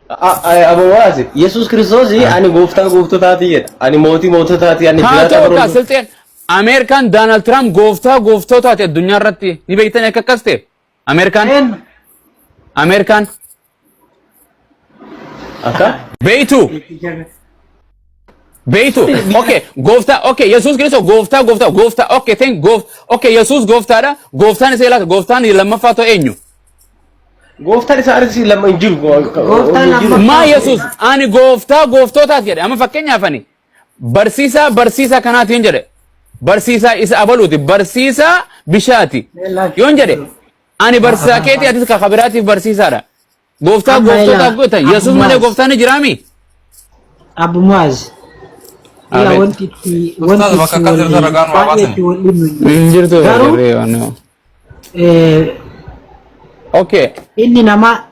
Abu Mu'aaz, Yesuus Kiristoos ani gooftaa gooftotaati jedha. Ani mootii moototaati. Ani Haa jiraataa ta'u bara kaa hundumaa. silxeen Ameerikaan Doonaald Tiraamp gooftaa gooftotaati addunyaa irratti ni beektan akka akkas ta'e. Ameerikaan Eenyu? Ameerikaan Akka? beeytu beeytu. Okay, gooftaa, okay, Yesuus Kiristoos gooftaa gooftaa gooftaa, okay, thank gooft, okay, Yesuus gooftaadha. Gooftaan isa ilaata, gooftaan lammaffaa ta'e eenyu? Gooftaan isaa arsii lama hin jiru. Gooftaan Hin jiru. lammaffaa. Maa Yesuus ani gooftaa gooftootaati jedhe. Amma fakkeenyaaf ani barsiisaa barsiisaa kanaatiin jedhe. Barsiisaa isa abaluuti. Barsiisaa bishaati. Yoon jedhe ani barsiisaa keetii, atis ka kabiraatiif barsiisaadha. Gooftaa Amma gooftootaaf ilaa, gootan Yesuus malee Abu Muaz. gooftaan ni jiraami? Abu Muaz. Ila Abeet. wanti itti Ustaaz, wanti bakka itti akkas wal jirtu ragaan waa baay'ee baasani. itti wal dhibnu hin jiru. Hin jirtu. Garuu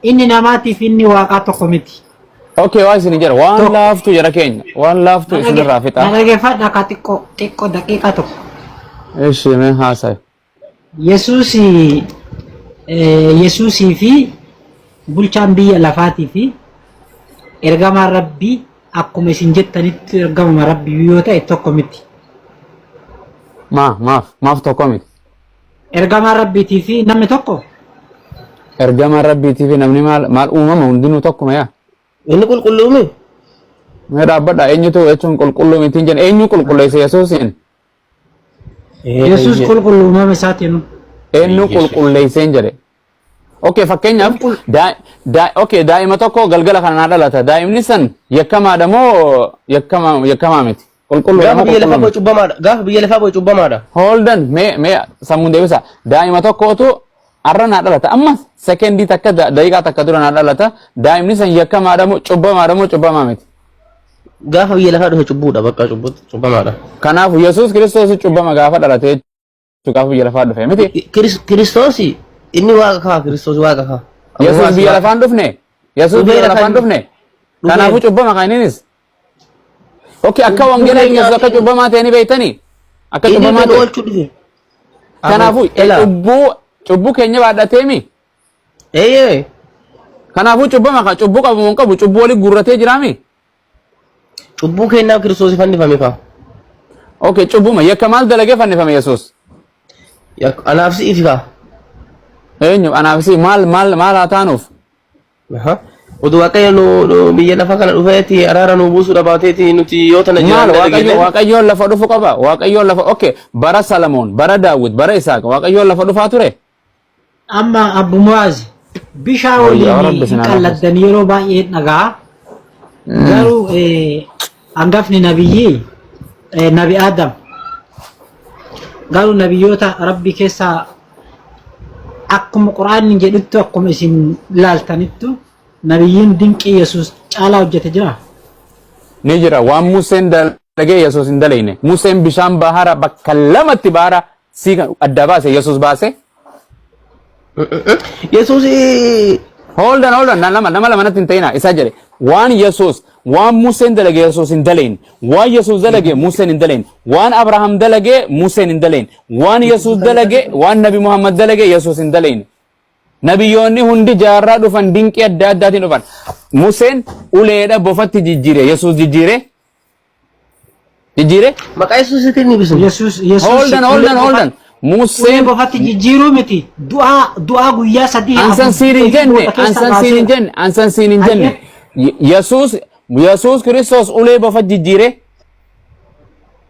inni namaatiif inni waaqaa tokko miti. Okay, waan isin jedha waan Tokko. laaftu jara keenya, waan laaftu isinirraa Na fixa. dhageeffadha ka xiqqoo xiqqoo daqiiqaa tokko. Ishi mee haasa'i. Yesuusii fi bulchaan biyya lafaatii fi ergamaan Rabbii akkuma isin jettanitti ergamuma Rabbii yoo ta'e tokko miti. Maa maaf maaf tokko miti? Ergamaan Rabbiitii fi namni tokko. Ergamaan Rabbiitii fi namni maal maal uumama hundinuu tokkuma yaa. Inni qulqulluumi? Mee dhaabbadha, eenyutu jechuun qulqulluu miti hin jenne? Eenyu qulqulleesse Yesuusiin? Yesuus qulqulluu uumama isaatiin. Eenyu qulqulleesseen jedhe? Okay, fakkeenyaaf okay, daa'ima tokko galgala kana naa dhalata. Daa'imni san yakkamaadha moo yakkamaa miti? Qulqulluudha Gaafa moo biyya lafaa qulqulluu bu'e miti? cubbamaadha. Gaafa biyya lafaa bu'e cubbamaadha. Holdan, mee mee sammuun deebisa. Daa'ima tokkotu har'a naa dhalata. Amma sekendii takka daqiiqaa takka dura naa dhalata. Daa'imni san yakkamaadha moo cubbamaadha moo cubbamaa miti? Gaafa biyya lafaa dhufe cubbuudha, bakka cubbamaadha. Kanaafuu Yesuus Kiristoos cubbama gaafa dhalate jechuudha, gaafa biyya lafaa dhufe miti. Kiristoos inni waaqa kaa, Kiristoos waaqa kaa. Yesuus biyya lafaan dhufne. Yesuus Dhufee biyya lafa lafaan dhufne. Dhufee. Kanaafuu cubbama kan innis. Okay, akka wangeela Yesuus akka cubbamaa ta'e ni beektanii? Akka Inni cubbamaa kan ta'e. oolchuu dhufe. Kanaafuu Elaa. cubbuu keenya baadhateemi. Eeyyee. Kanaafuu cubbama kan cubbuu qabu moo hin qabu, cubbuu waliin guurratee jiraami? Cubbuu keenyaaf Kiristoos fannifame kaa. Okay, cubbuma yakka maal dalagee fannifame Yesuus? Anaaf si'iif kaa. Eenyu anaaf si maal maal maal haa taanuuf? Aha. Oduu Waaqayyo nu biyya lafa kana dhufeeti araara nu buusuu dhabaateeti nuti yoo tana Maal jiraanne Waaqayyo argine. Waaqayyoon lafa dhufu qaba. Waaqayyoon lafa, okay, bara Salamoon, bara Daawit, bara Isaaq Waaqayyoon lafa dhufaa ture. Amma Abu Muaz, bishaan Wayyaa waliin Rabbi hin sinaa qalladdan yeroo baay'ee dhagaa. Garuu hangafni nabiyyii Nabi Adam. Garuu nabiyyoota Rabbi keessaa akkuma Quraanni jedhuttu, akkuma isin ilaaltanittu, nabiyyiin dinqii Yesuus caalaa hojjete jira. Ni jira. Waan Museen dalagee Yesuus hin dalayne. Museen bishaan bahara bakka lamatti bahara sii kan adda baase Yesuus baase. Yesuus Hold on, hold on. Nama lama natti hin ta'ina. Isa jedhe. Waan Yesuus, waan Museen dalage Yesuus hin dalayne. Waan Yesuus dalage Museen hin dalayne. Waan Abrahaam dalage Museen hin dalayne. Waan Yesuus dalage, waan Nabi Muhammad dalage Yesuus hin dalayne. Nabiyyoonni hundi jaarraa dhufan dinqii adda addaatiin dhufan. Museen uleedha bofatti jijjiire. Yesuus jijjiire. Jijjiire. Maqaa Yesuusitiin ni bisu. Yesuus Hold on, hold on, hold on. ulee Museen bofatti jijjiiruu miti, du'aa guyyaa 3 Ansan 4 siin hin jenne, booda keessaa ansan siin hin baaseera. jenne, ansan siin hin jenne. Yesuus Kiristoos ulee bofa jijjiire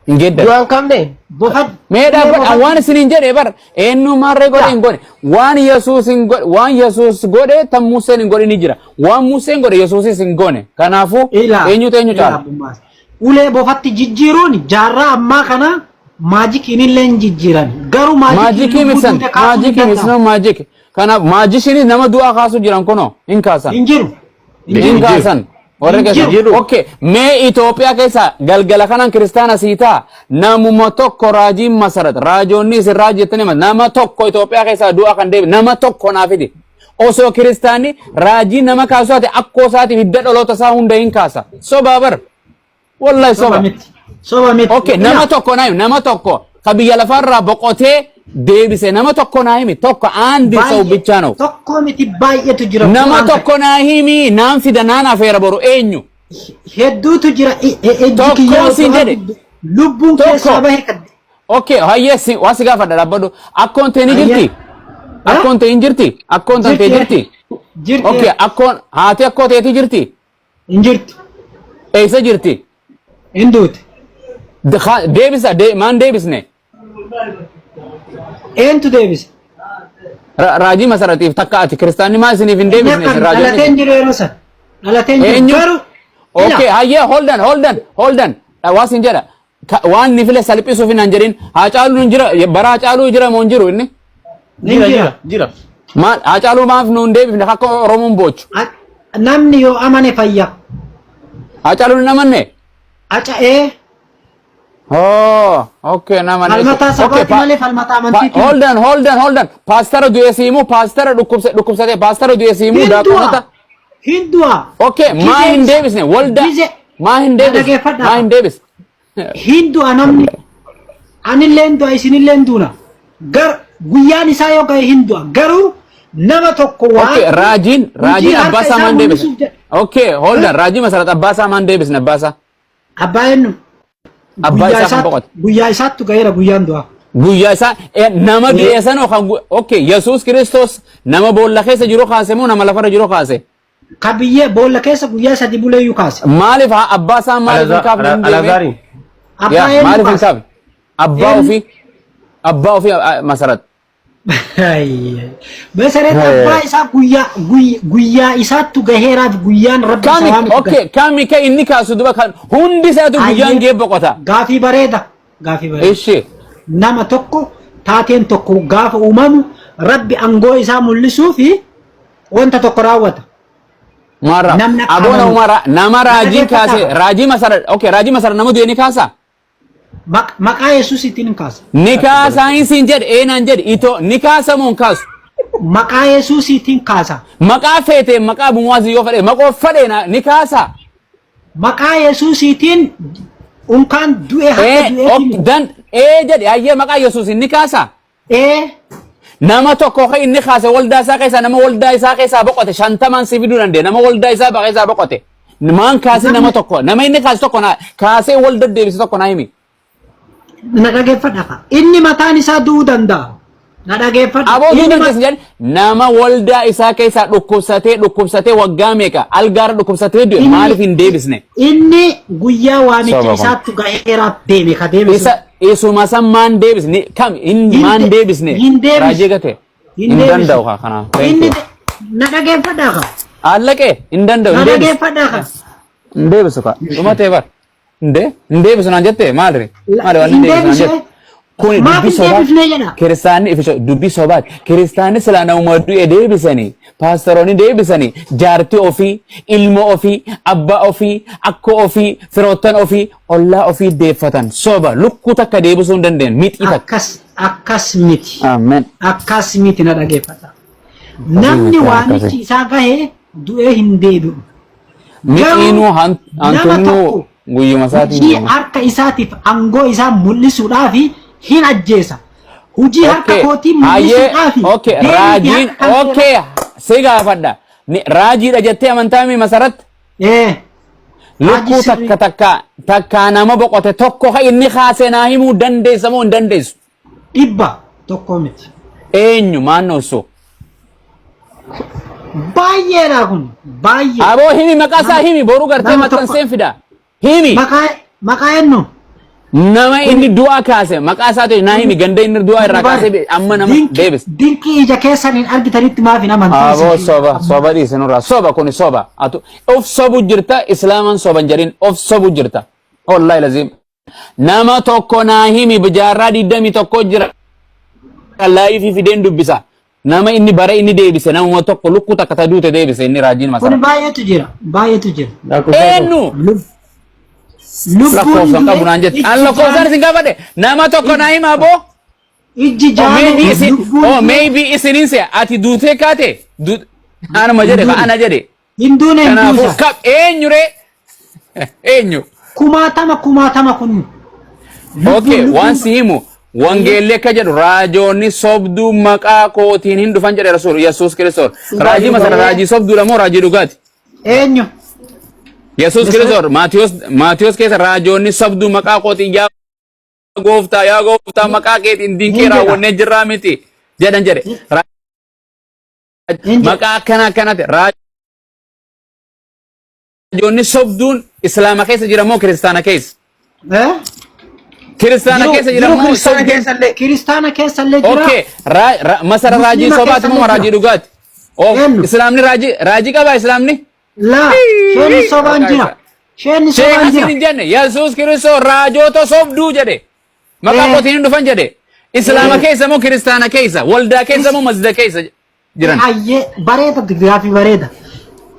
hin geeddaru. Du'aan kamne? Bofa Mee ulee dhaabbadha, bofatti waan isin hin jedhe bar eenyu maarree godhe hin godhe, waan Yesuus hin godhe, waan Yesuus godhe tan Museen hin godhe ni jira. Waan Museen godhe Yesuusis hin goone. Kanaafuu Ilaa eenyutu eenyu ilaa caala? abbummaas. Ulee bofatti jijjiiruun jaarraa ammaa kana maajikiin illee hin jijjiiran. Garuu maajikiin Maajikii lubbuu mitsan duute kaasuu hin maajikii danda'amu. mitsan maajik. Kanaaf maajishiinis nama du'aa kaasu jiran kunoo hin kaasan. Hin jiru. Hin Hin jiru. kaasan. Warri Hin keessa. jiru. Okay. Mee Itoophiyaa keessa galgala kanaan kiristaana sii ta'a. Namuma tokko raajiin masarat. Raajoonni isin raajii jettanii nama tokko Itoophiyaa keessaa du'aa kan deebi. Nama tokko naa fidi. Osoo kiristaanni raajii nama kaasu taate akkoo isaatiif hidda dhaloota isaa hunda hin kaasa. Sobaa bar. Wallahi Soba soba. miti. Soba miti. Okay, nama tokko naa himi, nama tokko ka biyya lafaarraa boqotee deebise nama tokko naa himi tokko aandi ሰው Baay'ee ብቻ ነው። tokko miti baay'eetu jira. Nama Bu'aan tokko naa himi naan fida naan afeera boru eenyu? Hedduutu jira. Ejji Tokko kiyyaa siin osoo jedhe. lubbuun Tokko. keessaa bahe kan Okay, hayyee si waa si gaafadha dhaabbadhu. Akkoon tee ni Hayyee. jirti? Akkoon tee hin jirti? Akkoon tan tee jirti? Jirti. Okay, akkoon haati akkoo teetii jirti? Hin jirtu. Eessa jirti? Hin duute. Deebisa maan deebisne? Eentu deebise? Raajii masaratiif takka ati kiristaanni maa isiniif hin deebisne isin Dhalateen raajonni? jiru yeroo san. Dhalateen jiru Eenyu? garuu. Okay, hayyee hold on, hold on, hold on. Waa sin jedha. Waan ni file salphisuuf hin jedhin. Haacaaluun hin jira, bara Haacaaluu jira moo hin jiru inni? Ni Jira jira. jira jira. Maal Haacaaluu maaf nuun deebifne akka Oromoon boochu? Namni yoo amane fayya. Haacaaluun hin amanne? Aca'ee Oh, okay, nama falmataa sabaati malee falmataa amantiiti. Hold on, hold on, hold on. Paastara du'e siimuu, paastara dhukkubsate, paastara du'e siimuu, Hin du'a. daaqonota. Hin du'a. Okay, maa hin deebisne? Waldaa. Maa hin deebisne? Dhaggeeffadhaa. Maa hin deebisne? Hin du'a namni. Anillee hin du'a isinillee hin duuna. Gar guyyaan isaa yoo ga'e hin du'a. Garuu nama tokko waan Okay, raajiin, raajiin hojii abbaa harka isaa isaa maan deebisne? mul'isuuf jedhe. Okay, hold on. Raajii masarat abbaa isaa maan deebisne abbaa isaa? Abbaa eenyu? Abbaa Guyyaa isaa kan boqote. Guyyaa isaattu ga'eera guyyaan du'a. Guyyaa isaa nama du'e sanoo kan okay, Yesuus Kiristoos nama boolla keessa jiru kaase moo nama lafarra jiru kaase? Ka biyyee boolla keessa guyyaa sadi buleeyyuu kaase. Maaliif haa abbaa isaa maaliif hin kaafne hin deemee? Alazaariin. Abbaa Yaa eenyu maaliif hin kaase? kaafne? Abbaa Eenyu? ofii abbaa ofii masarat. Mesaret abbaa isaa guyyaa guyyaa isaattu gaheeraaf guyyaan rabbi isa Kami waametu gahe. okay kami kan inni kaasu duba kan hundi isaatu guyyaan gee boqota. Gaafii bareeda. Gaafii bareeda. Ishi. Nama tokko taateen tokko gaafa uumamu rabbi aangoo isaa mul'isuu fi wanta tokko raawwata. Mara Namni akka aboona amanu. umara nama raajii kaase Dhaggeeffadhaa. raajii masarat okay raajii masarat nama du'e ni kaasa. Maqaa Yesuusiitiin hin kaasa. Ni kaasa hin siin jedhe eenaan jedhe itoo ni kaasa moo hin kaasu? Maqaa Yesuusiitiin kaasa. Maqaa feete maqaa bumuwaasi yoo fedhe maqoo fedhe ni kaasa. Maqaa Yesuusiitiin unkaan du'e haqa du'eetiin. Dan ee jedhe hayyee maqaa Yesuusiin ni kaasa. Ee. Nama tokko kan inni kaase waldaa isaa keessaa nama waldaa isaa keessaa boqote 50n si fiduu dandeenya nama waldaa isaa keessaa boqote. Maan kaase nama tokko nama inni kaase tokko na kaasee wal deddeebise tokko na himi. Na dhageeffadha. Inni mataan isaa du'uu danda'a. Na dhageeffadha. Aboo du'uu Inni dandeessi jedhan nama waldaa isaa keessaa dhukkubsatee dhukkubsatee waggaa meeqa algaarra dhukkubsatee du'e maaliif hin deebisne? Inni guyyaa waamicha Soba kun. isaattu gaheeraaf deeme ka deeme sun. Isa isuma san maan deebisne kam hin Hin maan deebisne hin deebisne. raajii gate Hin hin deebisne. danda'u kaa kanaaf. Thank Inni you. na dhageeffadha ka. Allaqee hin danda'u Na hin deebisu. dhageeffadha ka. Hin deebisu kaa dhuma ta'e bar. Hin deebisu naan jette maali? Maali waan Hin hin deebisu naan deebisne. jette? Kuni Maaf dubbii hin sobaati. deebifne jedha. Kiristaanni ifisho dubbii sobaati. Kiristaanni silaa namuma du'e deebisanii, paasteroonni deebisanii, jaartii ofii, ilma ofii, abbaa ofii, akkoo ofii, firoottan ofii, ollaa ofii deeffatan. Soba lukkuu takka deebisuu hin dandeenye mixii takka. Akkas akkas miti. Ameen. Akkas miti na dhageeffadha. Namni miti, waamichi akkasi. isaa gahe du'ee hin deebi'u. Mixiinuu Garuu nama hantunnuu tokko guyyuma isaatiin hojii deema. harka isaatiif aangoo isaa mul'isuudhaaf hin ajjeesa. Hojii harka Okay. kootii Hayyee, mul'isuudhaaf okay, deemiti raajiin, harka kan okay, si gaafadha. Raajiidha jettee amantaa mi masarat? Ee. Lukkuu Raajii sirrii. takka takka takka nama boqote tokko ka inni kaasee naa himuu dandeessa moo hin dandeessu? 100 miti. Eenyu maannoo su? Baay'eedha kun baay'ee. Aboo himi maqaa isaa himi boruu gartee Nama tokko. maxxanseen fida. Himi Maqaa eenyu? nama inni du'aa kaase maqaa isaa naa himi ganda inni du'aa irraa kaase amma nama deebis. Dinqii ija keessaniin argitanitti maaf hin amantan? Aboo soba soba dhiisi nurraa soba kuni soba atu of sobu jirta islaaman soban jedhin of sobu jirta. Wallahi lazim. Nama tokko naa himi jaarraa 21 jira live fideen dubbisa. Nama inni bara inni deebise namuma tokko lukkuu takka ta duute deebise inni raajiin Kun masara. baay'eetu jira. Baay'eetu jira. Eenyu? Lubbuun Lakkoofsan qabu naan jette. An lakkoofsaan isin gaafadhe nama tokko naa hima aboo. Ijji Oh, maybe jaame isin lubbuun oh maybe isinin se ati duutee kaate anuma jedhe ka ana jedhe. hin duune hin Kanaafuu duusa. kap eenyu ree? Eenyu? Kumaatama kumaatama kun. Okay, waan si himu Wangeelli akka jedhu raajoonni sobduu maqaa kootiin hin dhufan jedhe Rasuul Yesuus Kiristoos. Raajii masara raajii sobduudha moo raajii dhugaati? Eenyu? Yesuus Kiristoos Maatiyos Maatiyos keessa raajoonni sobduu maqaa kootiin yaa gooftaa yaa gooftaa maqaa keetiin dinqii Hin jedha. raawwannee jirraa miti jedhan jedhe. Hin jedha. Maqaa akkana akkanatti raajoonni sobduun islaama keessa jira moo kiristaana keessa? Eh? Kiristaana Jiru keessa jira jiru moo kiristaana sobduun? keessa illee kiristaana keessa illee jira. Okay, masara raajii Muslima sobaati keessa moo illee raajii jira. dhugaati? Oh, Eenyu? islaamni raajii raajii qaba islaamni? Laa sheenni sobaan jira. Sheenni Sheekh sobaan asin jira. hin jenne Yesuus Kiristoos raajoota sobduu jedhe. Maqaa kootiin hin dhufan jedhe. Islaama keessa moo kiristaana keessa? Waldaa keessa moo masjida keessa jiran? Ayyee bareeda gaaffii bareeda.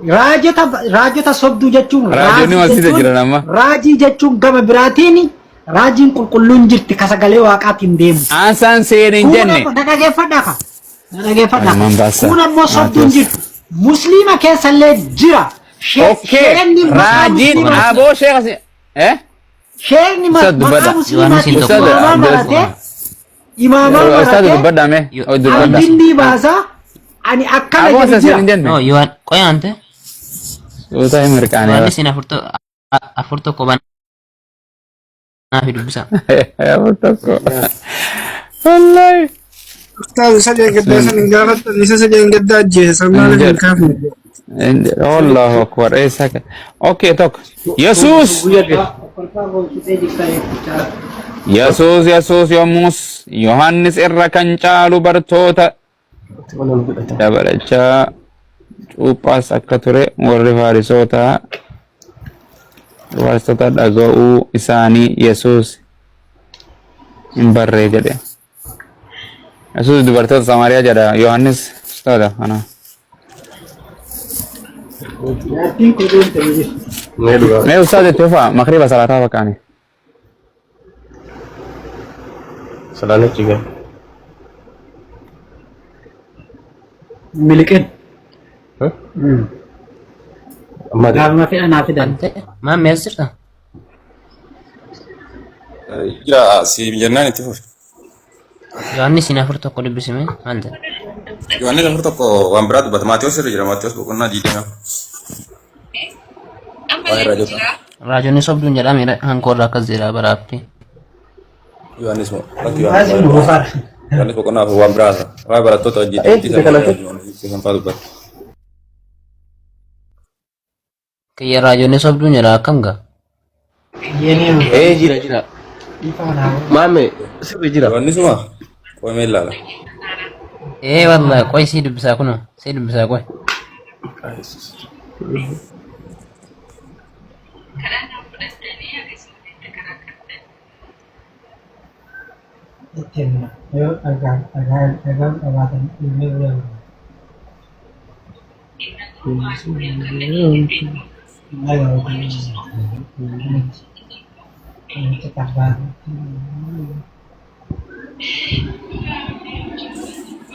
Raajota raajota sobduu jechuun Raajonni raajii masjida jechuun jiran amma. raajii jechuun gama biraatiin raajiin qulqulluun jirti ka sagalee waaqaatiin deemu. Aansaan seen hin Kun jenne. ammoo na dhageeffadhaa ka. Na dhageeffadhaa. Ayman baasa. Kun ammoo sobduun Maatiyos. jirti. Musliima keessallee jira. Okay. Sheenni maqaa Raajiin musliimaa aboo sheekh asin. Eh? Sheekni Ustaad maqaa dubbadha. musliimaatiin Yohaannis Ustaad imaamaa Abdul maratee imaamaa Ustaad maratee dubbadha mee. Oh dubbadha. albindii baasaa ani akkana Aboo jedhu isa jira. hin jenne. No, Yohaan qoy ante. Suuta hin mirqaanee. Yohaannis 4:1 banaa fi dubbisa. Afur tokko. Wallahi. Ustaaz isa deeggaddaa san hin gaafattan isa isa deeggaddaa ajjeese san maaliif hin kaafne? Allahu akbar. Eessa ka? Okay tokko. Yesuus. Yesuus Yesuus yommus Yohaannis irra kan caalu bartoota dabalachaa cuuphaas akka ture warri Faarisootaa Faarisota dhaga'uu isaanii Yesuus hin barree jedhe. Yesuus dubartoota Samaariyaa jedha Yohaannis ustaada kana. Mee dhugaa. Mee ustaada itti fufaa makriba salaataa fakkaane. Salaan achi gahe. Miliqin. Amma Gaafuma fedha naa fidan. Ante maammi as jirta? Jira si jennaan itti fufi. Yohaannis 4:1 dubbisime maal jedha? Yohaannis 4:1 waan biraa dubbata. Maatiyos irra jira. Maatiyos boqonnaa 24. Waa'ee raajota. Raajonni sobduun jedhame hankoorra akkas jedha baraatti. Yohaannis moo? Lakki Yohaannis waa'ee Yohaannis boqonnaa 4 waan biraa haasa. Waa'ee barattoota wajjin Eenyu itti kana? san fa'aa dubbata. Kiyya raajonni sobduun jedha akkam gaa? Ee jira jira. Maame sirri jira. Yohaannisuma qo'amee ilaala. Ee wallahi qoy sii dubbisaa kunoo sii dubbisaa qoy.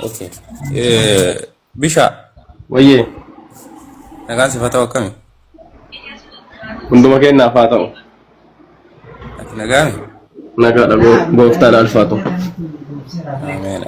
Okay. Bishaa Wayyee nagaan siif haa ta'u akkami? hunduma keenyaaf haa ta'u. Ati nagaami? Nagaadha gooftaan alfaatu. Ameen.